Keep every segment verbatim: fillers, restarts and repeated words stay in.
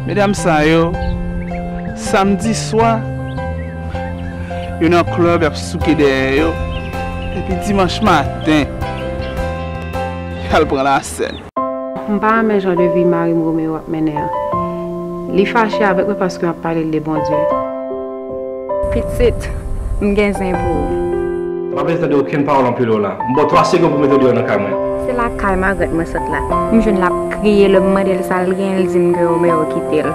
Medam sa yo, samdi swa, yo nan club, y ap souke dèyè yo. Epi dimanch maten, y al pran lasèn. M pa renmen jan de vi mari m Romeo ap mennen an. Li fache avèk mwen paske m ap pale l de Bondye. Pitit, m gen zen pou ou. M pa bezwen tande okenn pawòl anpil la. M ba w twa segonn pou w mete w deyò nan kay mwen. Se lakay Magrèt mwen sot la. M jwenn l ap kriye, lè m mande l sa l gen, l di m ke Romeo kite l.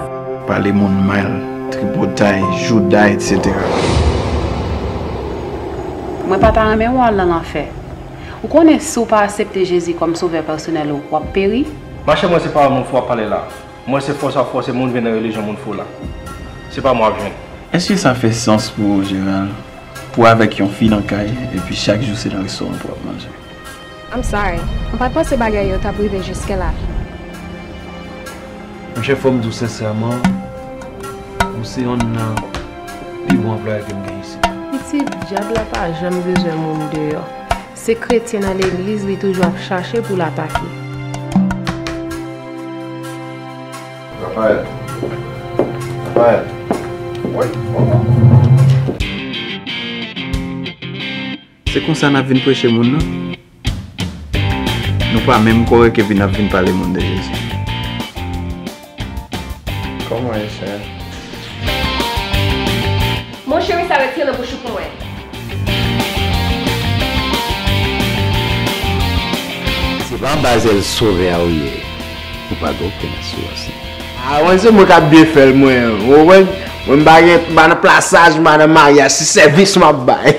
Pale moun mal, tripotay, jouda, etsetera. Mwen pa ta renmen wè w al nan lanfè. Ou konnen si w pa aksepte Jezi kòm Sovè pèsonèl ou, w ap peri. Machè, mwen se pawòl moun fou w ap pale la. Mwen se fòs w ap fòse moun vin nan relijyon moun fou la. Se pa mwen w ap jwenn. Èske sa fè sans pou ou, Gérald? Pou w avèk yon fi nan kay, epi chak jou se nan restoran pou w ap manje? I'm sorry. M pa t panse bagay yo t ap rive jiske la. Monchè, fò m di w sensèman, ou se yonn nan pi bon anplwaye ke m gen isit. Pitit, dyab la pa janm bezwen moun deyò. Se kretyen nan legliz li toujou ap chache pou l atake. Raphaël. Raphaël. Wi, papa. Se konsa n ap vin preche moun nan? Nou pa menm kòrèk epi n ap vin pale moun de Jezi. Kòman e, sè? Monchè, wi, sa retire nan bouch ou pou mwen. Se pa anba zèl Sovè a ou ye. Ou pa gen okenn asirans. A, mwen se mwen k ap byen fè l, mwen. Ou konprann? Mwen m pa gen, m pa nan plasaj, m pa nan maryaj, se sèvis m ap bay.